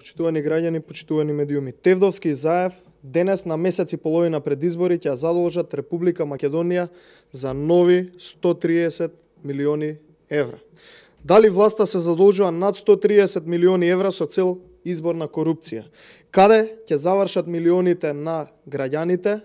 Почитувани граѓани, почитувани медиуми. Тевдовски и Заев денес на месец и половина пред избори ќе задолжат Република Македонија за нови 130 милиони евра. Дали власта се задолжува над 130 милиони евра со цел изборна корупција? Каде ќе завршат милионите на граѓаните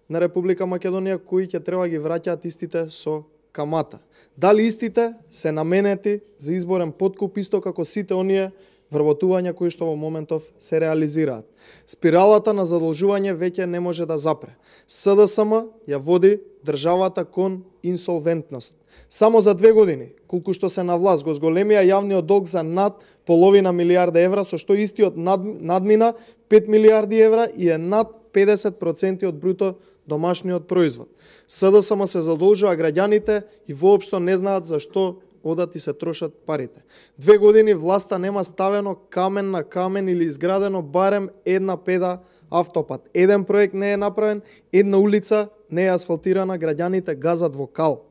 на Република Македонија кои ќе треба ги враќаат истите со камата? Дали истите се наменети за изборен подкуп исто како сите оние вработувања кои што во моментов се реализираат? Спиралата на задолжување веќе не може да запре. СДСМ ја води државата кон инсолвентност. Само за 2 години, колку што се на власт, го зголемија јавниот долг за над половина милијарда евра, со што истиот надмина 5 милијарди евра и е над 50% од бруто домашниот производ. СДСМ се задолжува граѓаните и воопшто не знаат за што одат и се трошат парите. 2 години власта нема ставено камен на камен или изградено барем една педа автопат. Еден проект не е направен, една улица не е асфалтирана, граѓаните газат во кал.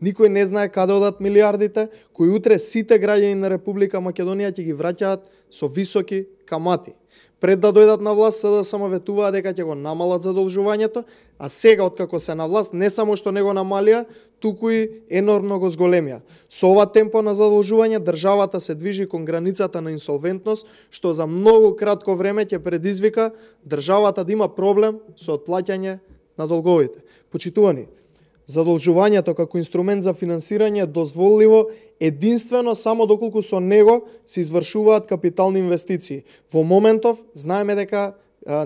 Никој не знае каде одат милијардите, кои утре сите граѓани на Република Македонија ќе ги враќаат со високи камати. Пред да дојдат на власт, СДСМ ветуваа дека ќе го намалат задолжувањето, а сега, откако се на власт, не само што не го намалија, туку и енормно го зголемија. Со ова темпо на задолжување, државата се движи кон границата на инсолвентност, што за многу кратко време ќе предизвика државата да има проблем со отплаќање на долговите. Почитувани, задолжувањето како инструмент за финансирање е дозволиво единствено само доколку со него се извршуваат капитални инвестиции. Во моментов знаеме дека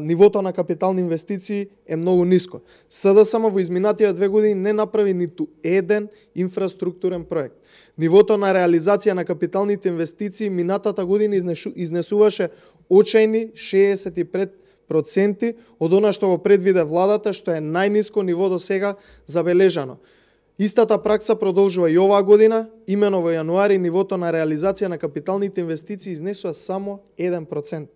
нивото на капитални инвестиции е многу ниско. СДСМ во изминативе 2 години не направи ниту еден инфраструктурен проект. Нивото на реализација на капиталните инвестиции минатата година изнесуваше очајни 65% од она што го предвиде владата, што е најниско ниво до сега забележано. Истата пракса продолжува и оваа година, имено во јануари нивото на реализација на капиталните инвестиции изнесува само 1%,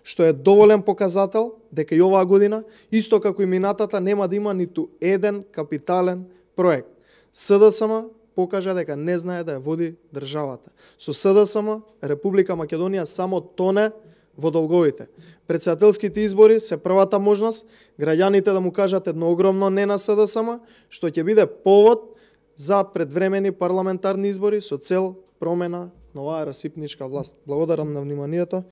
што е доволен показател дека и оваа година, исто како и минатата, нема да има ниту еден капитален проект. СДСМ покажа дека не знае да ја води државата. Со СДСМ Република Македонија само тоне во долговите. Претседателските избори се првата можност граѓаните да му кажат едно огромно не на СДСМ, што ќе биде повод за предвремени парламентарни избори со цел промена на оваа расипничка власт. Благодарам на вниманието.